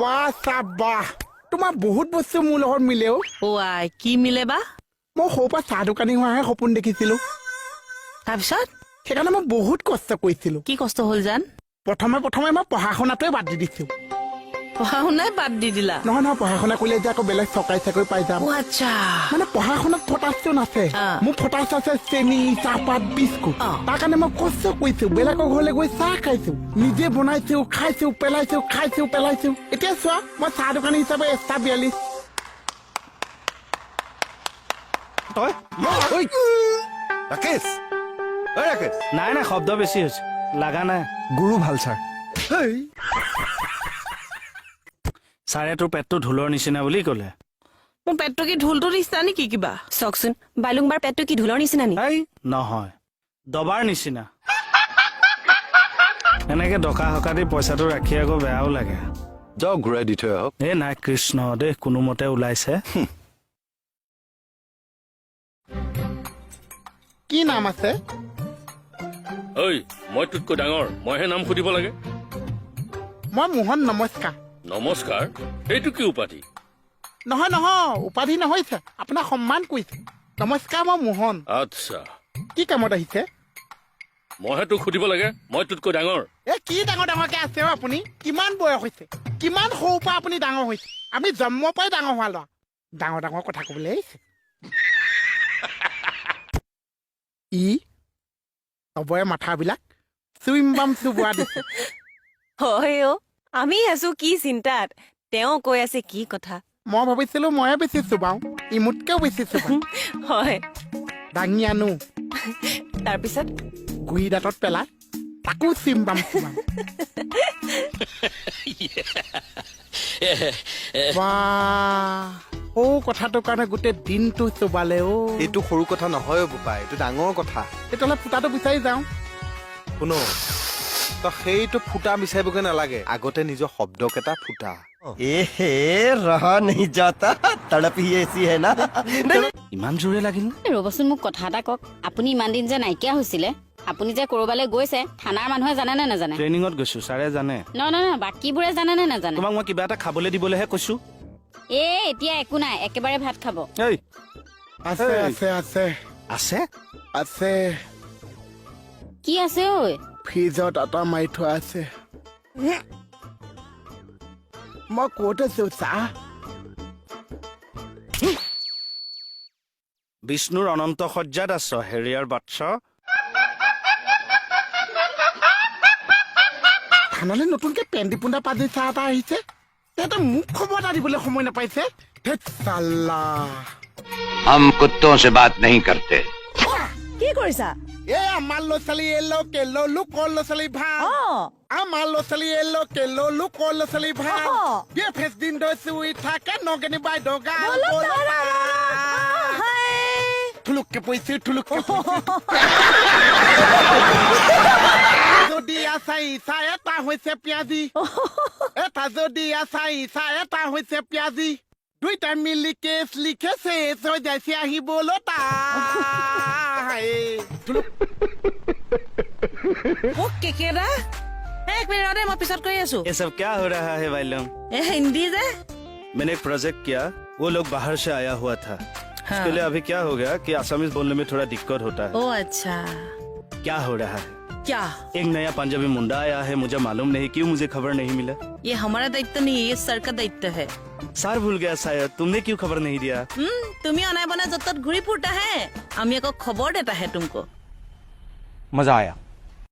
বাহ চাবাহ, তোমাৰ বহুত বস্তু মোৰ লগত মিলেও। অ' আই, কি মিলে বা? মই সৰুৰ পৰা চাহ দোকানী হোৱাহে সপোন দেখিছিলো। তাৰপিছত? সেইকাৰণে মই বহুত কষ্ট কৰিছিলো। কি কষ্ট হ'ল জান? প্ৰথমে প্ৰথমে মই পঢ়া শুনাটোৱে বাদ দি দিছো। পঢ়া শুনাই বাদ দি দিলা? নহয় নহয়, পঢ়া শুনা কৰিলে যে আকৌ বেলেগ চৰকাৰী চাকৰি পাই যাম। অ আচ্ছা। মানে পঢ়া শুনাত ফটাচটো নাছে। মোৰ ফটাচ আছে চেনি, চাহপাত, বিস্কুট। তাৰ কাৰণে মই কষ্ট কৰিছো, বেলেগৰ ঘৰলৈ গৈ চাহ খাইছো, নিজে বনাইছো, খাইছো, পেলাইছো, খাইছো, পেলাইছো। এতিয়া চোৱা, মই চাহ দোকানী হিচাপে এষ্টা 42। তই ঐ ৰাকেশ, ঐ ৰাকেশ। নাই নাই, শব্দ বেছি হৈছে, লাগা নাই। গুৰু ভাল ছাৰ। হেই। ছাৰে তোৰ পেটটো ঢোলৰ নিচিনা বুলি ক'লে। মোৰ পেটটো কি ঢোলটো নিচিনা নেকি কিবা? চাওকচোন, বাইলুংবাৰ পেটটো কি ঢোলৰ নিচিনা নি? এই নহয়, দবাৰ নিচিনা। এনেকে ডকা হকা দি পইচাটো ৰাখি আকৌ বেয়াও লাগে। যাওক, ঘূৰাই দি থৈ আহক। এই নাই, কৃষ্ণ দেই, কোনোমতে ওলাইছে। কি নাম আছে? ঐ, মই তোতকৈ ডাঙৰ, মইহে নাম সুধিব লাগে। মই মোহন, নমস্কাৰ। নমস্কাৰ? এইটো কি উপাধি? নহয় নহয়, উপাধি নহয় ছাৰ, আপোনাক সন্মান কৰিছে। নমস্কাৰ, মই মোহন। আচ্ছা। কি কামত আহিছে? মইহে তোক সুধিব লাগে, মই তোতকৈ ডাঙৰ। এ কি ডাঙৰ ডাঙৰকে আছে অ আপুনি? কিমান বয়স হৈছে? কিমান সৰুৰ পৰা আপুনি ডাঙৰ হৈছে? আমি জন্মৰ পৰাই ডাঙৰ হোৱা ল'ৰা, ডাঙৰ ডাঙৰ কথা ক'বলৈ আহিছে। ই চবৰে মাথাবিলাক চুইম বাম চুবোৱা দিছে। হয় অ, আমি আছো কি চিন্তাত, তেওঁ কৈ আছে কি কথা। মই ভাবিছিলো ময়ে বেছি চুবাওঁ, ই মোতকেও বেছি চুবাওঁ। হয়। দাঙি আনো। তাৰপিছত? গুৰি দাঁতত পেলাই তাকো চিম বাম চুবাম। বাহ, সৌ কথাটোৰ কাৰণে গোটেই দিনটো চোবালে অ। এইটো সৰু কথা নহয় অ বোপাই, এইটো ডাঙৰ কথা। তেতিয়াহ'লে ফুটাটো বিচাৰি যাওঁ। শুন, তই সেইটো ফুটা বিচাৰিবগৈ নালাগে, আগতে নিজৰ শব্দকেইটা ফুটা। ए हे, रहा नहीं जाता, तड़प ही ऐसी है ना। नहीं। ইমান জোৰে লাগিল নে? ৰ'বচোন, মোক কথা এটা কওক। আপুনি ইমান দিন যে নাইকিয়া হৈছিলে, আপুনি যে কৰবালৈ গৈছে, থানাৰ মানুহে জানে নে নাজানে? ট্ৰেইনিঙত গৈছো, ছাৰে জানে। নহয় নহয় নহয়, বাকীবোৰে জানে নে নাজানে? তোমাক মই কিবা এটা খাবলৈ দিবলৈহে কৈছো। এ এতিয়া একো নাই, একেবাৰে ভাত খাব। এই। আছে। এই। আছে আছে। আছে? আছে। কি আছে ঐ? ফ্ৰিজত আটা মাৰি থোৱা আছে। মই ক'ত আছো চাহ? বিষ্ণুৰ অনন্ত শয্যাত আছ, হেৰিয়াৰ বাচ্চা। থানালৈ নতুনকে পেণ্ডি পুন্দা পাজি চাহ এটা আহিছে, তেহঁতে মোক খবৰ এটা দিবলৈ সময় নাপাইছে। ধেৎ চাল্লা। हम कुत्तों से बात नहीं करते। কি কৰিছা? এ আমাৰ ল'ৰা ছোৱালী এলো কেলো, লোকৰ ল'ৰা ছোৱালী ভাল। আমাৰ ল'ৰা ছোৱালী এলো কেলো, লোকৰ ল'ৰা ছোৱালী ভাল। বিয়ে ফেচ দিন দৈ চুই থাকে নগেনী বাইদেউ গাল। থুলুককে পৰিছো, থুলুককে পৰিছো। যদি আচাই চাই এটা হৈছে পিয়াজি, এটা যদি আচাই চাই এটা হৈছে পিয়াজি, দুইটা মিলি কেছ লিখে শেষ হৈ যাইছে আহিবলৈ তাই। মোক কেকেদা, এক মিনিট ৰ দে, মই পিছত কৰি আছো। ये सब क्या हो रहा है भाई लोग? এ হিন্দী যে। मैंने एक प्रोजेक्ट किया, वो लोग बाहर से आया हुआ था। उसके लिए अभी क्या हो गया कि आसामीज बोलने में थोड़ा दिक्कत होता है। অ আচ্ছা। क्या हो रहा है? क्या? एक नया पंजाबी मुंडा आया है, मुझे मालूम नहीं क्यों मुझे खबर नहीं मिला। ये हमारा दायित्व नहीं है, ये सर का दायित्व है। सर भूल गया शायद, तुमने क्यों खबर नहीं दिया? তুমি অনাই বনাই য'ত ত'ত ঘূৰি ফুৰতা হে, আমি আকৌ খবৰ देता है तुमको। मजा आया।